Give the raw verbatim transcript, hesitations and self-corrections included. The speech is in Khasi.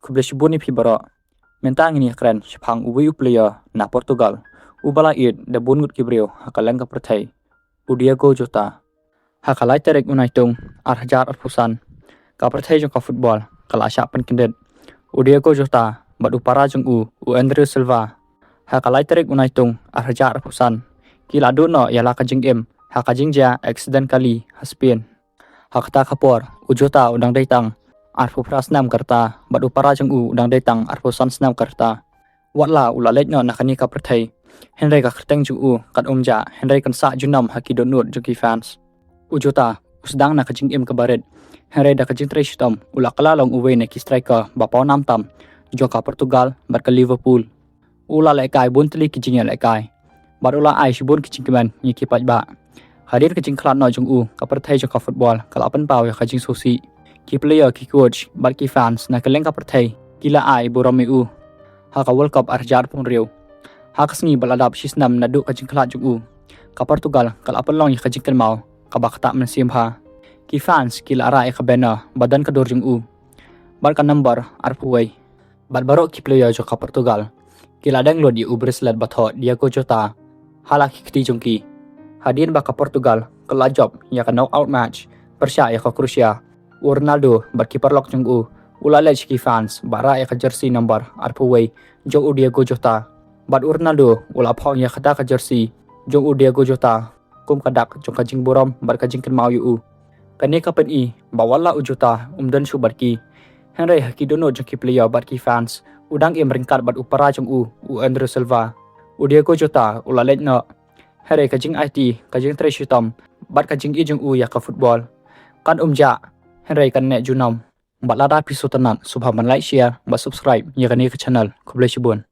Khublei shibun ïa phi baroh. Mynta ngin ïakren shaphang uwei u player na Portugal uba la ïeit da bun ngut ki briew ha kylleng ka pyrthei, u Diogo Jota. Ha ka lai tarik u Naitung ar hajar arphew san, ka pyrthei jong ka football ka la shah pynkyndit. U Diogo Jota bad u para jong u, u André Silva. Ha ka lai tarik u Naitung ar hajar arphew san, ki la duh noh ïa la ka jingim ha ka jingjia accident kali ha Spain. Ha kata ka por u Jota u dang dei tang arphew phra snem ka rta bad u para jong u u dang dei tang arphew san snem ka rta. Wat la u la leit noh na kane ka pyrthei, hynrei ka kyrteng jong u kan ym jah, hynrei kan sah junom ha ki dohnud jong ki fans. U Jota u sdang na ka jingim kaba rit, hynrei da ka jingtrei shitom u la kylla long uwei na ki striker ba pawnam tam jong ka Portugal bad ka Liverpool. U la lehkai bun tylli ki jingïalehkai bad u la ai shibun ki jingkmen ïa ki paidbah. Hadien ka jingkhlad noh jong u, ka pyrthei jong ka football ka la pynpaw ïa ka jingsngewsih. Ki player, ki coach bad ki fans na kylleng ka pyrthei ki la ai burom ïa u. Ha ka World Cup ar hajar arphew hynriew, ha ka sngi ba la dap shi snem naduh ka jingkhlad jong u, ka Portugal ka la pynlong ïa ka jingkynmaw kaba ktah mynsiem bha. Ki fans ki la rah ïa ka banner ba don ka dur jong u bad ka number arphew wei. Bad baroh ki player jong ka Portugal ki la deng lut ïa u bracelet ba thoh Diogo Jota ha la ki kti jong ki. Hadien ba ka Portugal ka la jop ïa ka knockout match pyrshah ïa ka Croatia, u Ronaldo bad ki paralok jong u u la leit sha ki fans bad rah ïa ka jersey number arphew wei jong u Diogo Jota. Bad u Ronaldo u la phong ïa kata ka jersey jong u Diogo Jota kum ka dak jong ka jingburom bad ka jingkynmaw ïa u. Kane ka pyni ba wat la u Jota um don shuh bad ki, hynrei ha ki dohnud jong ki player bad ki fans u dang im ryngkat bad u para jong u, u André Silva. U Diogo Jota u la leit noh, hynrei ka jingaiti, ka jingtrei shitom bad ka jingïeit jong u ïa ka football kan ym jah, hynrei kan neh junom. Bad lada phi sngewtynnat, sngewbha ban like, share bad subscribe ïa kane ka channel. Khublei shibun.